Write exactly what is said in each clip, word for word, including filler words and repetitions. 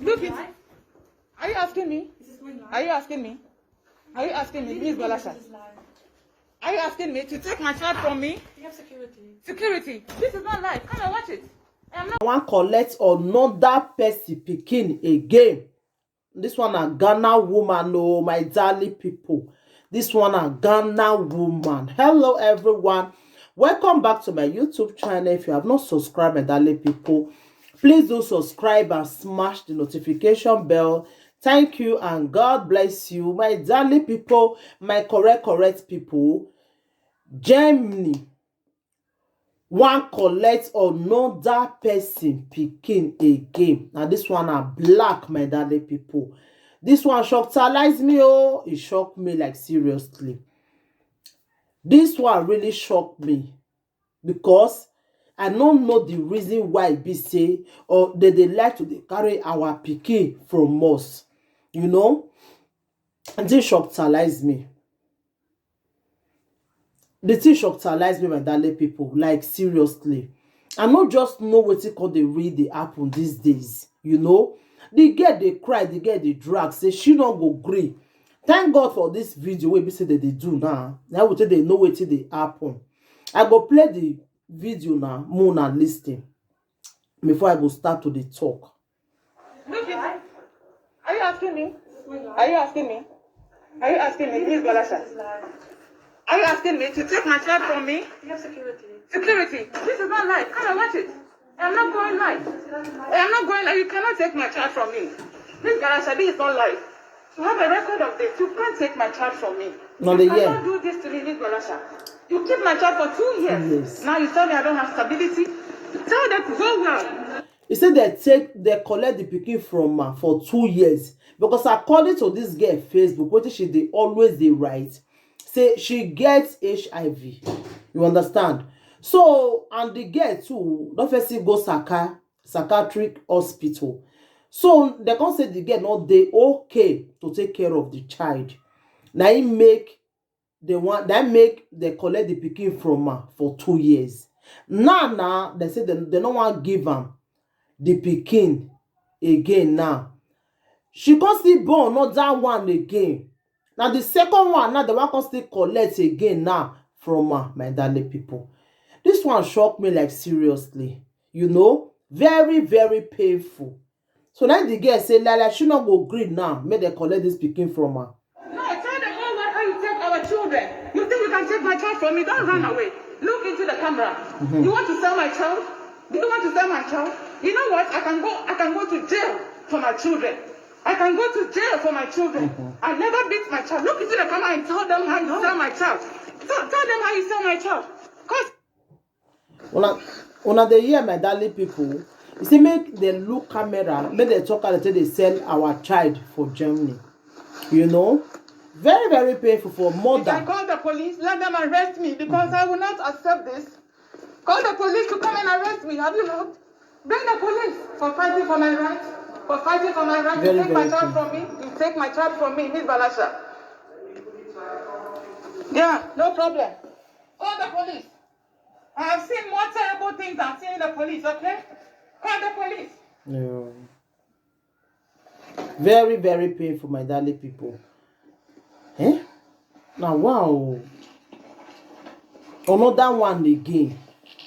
Look it. Are you asking me? Are you asking me? Are you asking me, Miss Balasha? Are you asking me to take my child from me? You have security. Security. This is not life. Come and watch it. I am not. Wan collect another person pikin again. This one na Ghana woman, oh, my darling people. This one na Ghana woman. Hello, everyone. Welcome back to my YouTube channel. If you have not subscribed, my darling people, please do subscribe and smash the notification bell. Thank you and God bless you, my darling people, my correct, correct people. Germany wan collect another person pikin again. Na this one na black, my darling people. This one shockalize me, oh, e shock me, like, seriously. This one really shock me because I no know the reason why e be say or they dey like to dey carry our pikin from us. You know, this shockalize me. The thing shockalize me, my darling people. Like, seriously, I no just know wetin come dey really dey happen these days. You know, the girl dey cry, the girl dey drag, say she no go gree. Thank God for this video wey be say they dey do now. Now we take dey know wetin dey happen. I go play the video now, make una listen before I go start to dey talk. Look it. Are you asking me? Are you asking me? Are you asking me, Miss Balasha? Are you asking me to take my child from me? You have security. Security. This is not life. Come and watch it. I am not going life. I am not going life. You cannot take my child from me. Miss Balasha, this is not life. You have a record of this. You can't take my child from me. No, you cannot do this to me, Miss Balasha. You keep my child for two years. Two years. Now you tell me I don't have stability. Tell them to go well. He said they take, they collect the pikin from her for two years because, according to this girl Facebook, wetin she dey always dey write, say she gets H I V. You understand? So, and the girl too don first go psychiatric hospital. So they come say the girl no dey okay to take care of the child. Na im make they want, that make they collect the pikin from her for two years. Now, now they say they, they no wan give am the pikin again. Now she come still born another one again. Now the second one now they wan come still collect again now from her, my darling people. This one shock me, like, seriously. You know, very, very painful. So now the girl say, Lala, she no go gree now. Make they collect this pikin from her. No, tell them all what, how you take our children. You think you can take my child from me? Don't run away. Look into the camera. You want to sell my child? Do you want to sell my child? You know what? I can go. I can go to jail for my children. I can go to jail for my children. I never beat my child. Look into the camera and tell them how you sell my child. Tell, tell them how you sell my child. Cause una, una dey hear, my darling people? You see, make dem look camera, make dem talk how they take dey sell our child for Germany. You know, very, very painful for mother. You can call the police, let them arrest me because I will not accept this. Call the police to come and arrest me. Have you not? Bring the police for fighting for my rights, for fighting for my rights. You take my child from me. You take my child from me, Miss Balasha. Yeah, no problem. Call the police. I have seen more terrible things than seeing the police, okay? Call the police. Yeah. Very, very painful, my darling people. Eh? Now, wow. Another one again.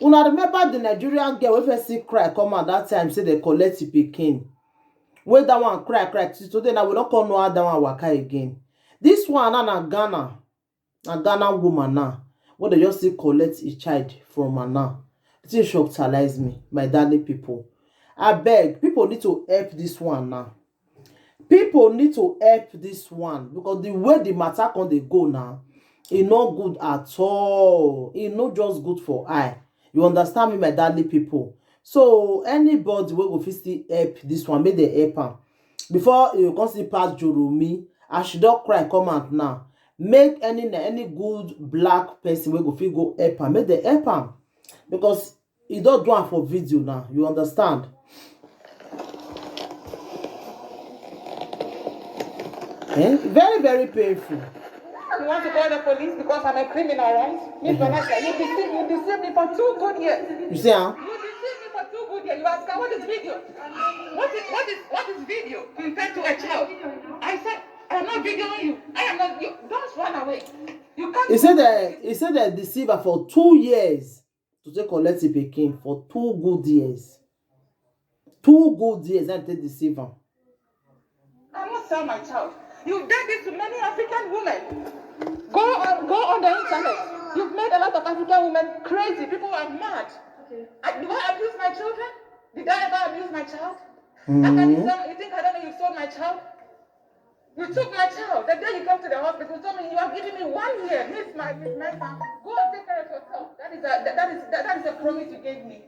Una remember the Nigerian girl wey first see cry come out that time, say they collect the pikin. Wey that one cry, cry till today. Now we don't call no other one waka again. This one na, na Ghana. Na Ghana woman now, wey they just still collect a child from her now. The thing shockalize me, my darling people. I beg, people need to help this one now. People need to help this one because the way the matter come dey go now, e no good at all. E no just good for eye. You understand me, my darling people? So anybody wey go fit still help this one, make dem help am before e go come still pass Joromi. As she don cry come out now, make any, any good black person wey go fit go help am, make dem help am because e don do am for video now. You understand? Eh? Very, very painful. You want to call the police because I'm a criminal, right? Miss Vanessa, you deceived, you deceived me for two good years. You see, huh? You deceived me for two good years. You ask, what is video? What is what is what is video compared to a child? I said I am not videoing you. I am not. You don't run away. You can't. He said that he said that deceive her for two years to take collect the pikin for two good years. Two good years and take deceive her. I won't sell my child. You've done this to many African women. Go on, go on the internet. You've made a lot of African women crazy. People are mad. I, do I abuse my children? Did I ever abuse my child? How can you sell? You think I don't know you sold my child? You took my child. The day you came to the hospital, you told me you have given me one year. Miss my, miss my son. Go and take care of yourself. That is a that, that is that, that is a promise you gave me.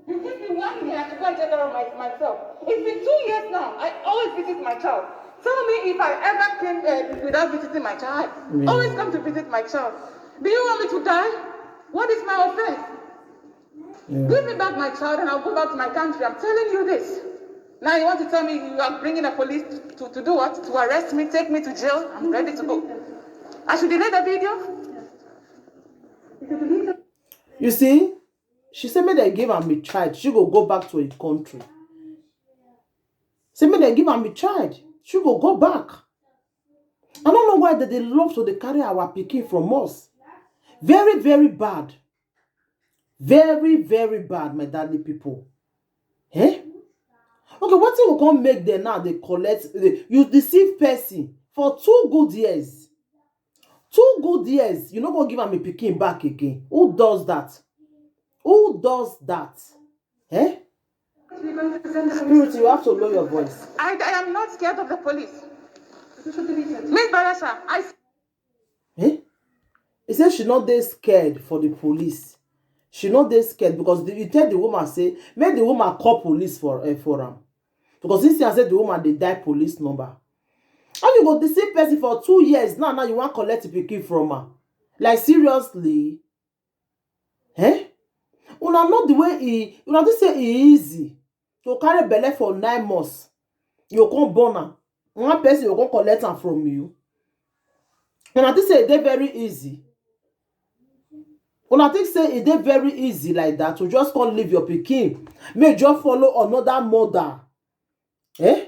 You give me one year to go and take care of my, myself. It's been two years now. I always visit my child. Tell me if I ever came uh, without visiting my child. Always come to visit my child. Do you want me to die? What is my offense? Give me back my child and I'll go back to my country. I'm telling you this. Now you want to tell me you are bringing the police to, to do what? To arrest me, take me to jail? I'm ready to go. I should delete the video? You see, she said make dem give am a child, she go go back to her country. Say make dem give am a child, she go go back. I don't know why they, they love to dey carry our pikin from us. Very, very bad. Very, very bad, my darling people. Eh? Okay, wetin go come make dem now dey collect, dey, you deceive person for two good years. Two good years, you no go give am a pikin back again. Who does that? Who does that? Eh? Spirit, you have to lower your voice. I, I am not scared of the police. Miss Barasha, I Eh? He said she no dey scared for the police. She no dey scared because the, you tell the woman say make the woman call police for uh, for am, because he say the woman dey die police number. How you go deceive person for two years now? Now you wan collect pikin from her? Like seriously? Eh? Una know the way e una think say e easy to carry belle for nine months, you come born am, one person go come collect am from you. Una think say e dey very easy? Una think say e dey very easy like that to just come leave your pikin, make you just follow another mother? Eh?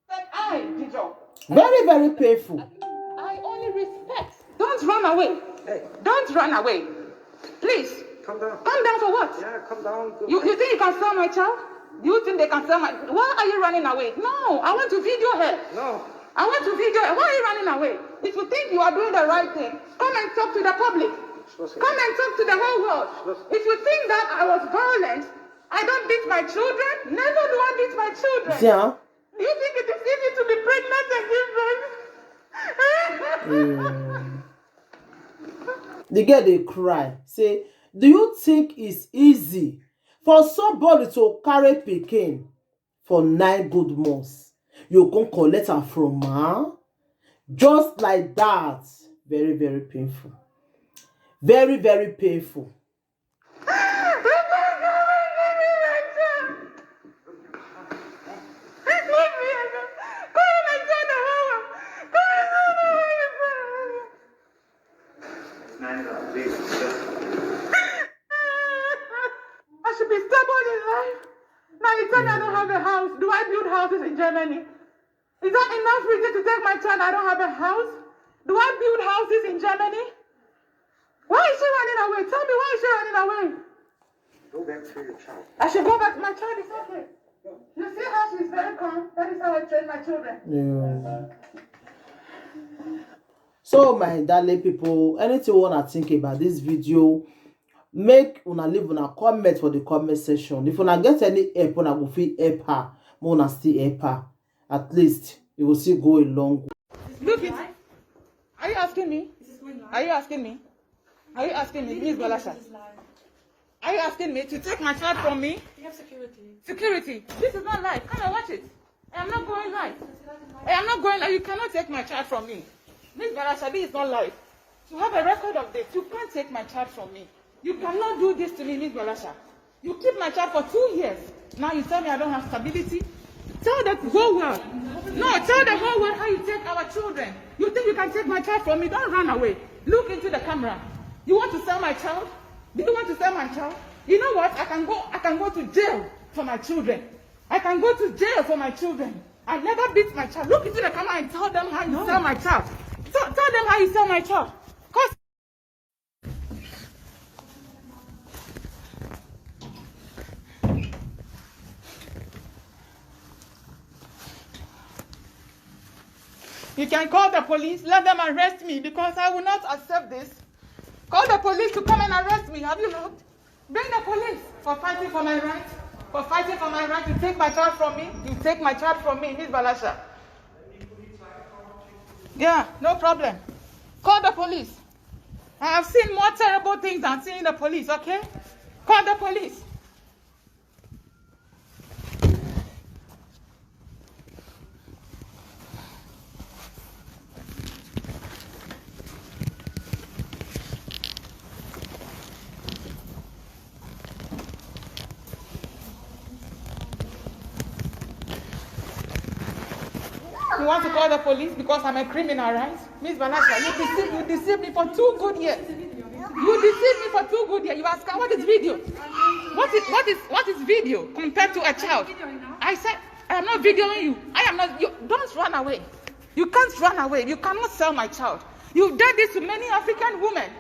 Said I, Dijo. Very, very painful. I only respect. Don't run away. Don't run away. Please. Calm down. Calm down for what? Yeah, calm down. Go. You, you think you can sell my child? Do you think they can sell my? Why are you running away? No, I want to video her. No. I want to video her. Why are you running away? If you think you are doing the right thing, come and talk to the public. Come and talk to the whole world. If you think that I was violent, I don't beat my children. Never do I beat my children. See, huh? Do you think it is easy to be pregnant and give birth? The girl dey cry say, do you think it's easy for somebody to carry pikin for nine good months? You come collect am from her just like that. Very, very painful. Very, very painful. I should be stable in life. Now you tell me I don't have a house. Do I build houses in Germany? Is that enough reason to take my child? I don't have a house. Do I build houses in Germany? Why is she running away? Tell me, why is she running away? Go back to your child. I should go back. My child is okay. You see how she's very calm? That is how I train my children. Yeah. So my darling people, anything you wanna think about this video, make una leave una comment for the comment section. If una get any help, una go fit help her. Make una still help her. At least you go still go a long way. Look it. Are you asking me? Are you asking me? Are you asking me, Miss Balasha? Are you asking me to take my child from me? You have security. Security. This is not life. Come and watch it. I am not going live. I am not going live. You cannot take my child from me. Miss Balasha, this is not life. You have a record of this. You can't take my child from me. You cannot do this to me, Miss Balasha. You keep my child for two years. Now you tell me I don't have stability. Tell the whole world. No, tell the whole world how you take our children. You think you can take my child from me? Don't run away. Look into the camera. You want to sell my child? Do you want to sell my child? You know what? I can go. I can go to jail for my children. I can go to jail for my children. I never beat my child. Look into the camera and tell them how you sell my child. Tell, tell them how you sell my child. Cause you can call the police, let them arrest me because I will not accept this. Call the police to come and arrest me. Have you looked? Bring the police for fighting for my right. For fighting for my right. You take my child from me. You take my child from me, Miss Balasha. Yeah, no problem. Call the police. I have seen more terrible things than seeing the police, okay? Call the police. You want to call the police because I'm a criminal, right? Miss Vanessa, you deceived, you deceived me for two good years. You deceived me for two good years. You ask her, what is video? What is what is what is video compared to a child? I said, I am not videoing you. I am not. You don't run away. You can't run away. You cannot sell my child. You've done this to many African women.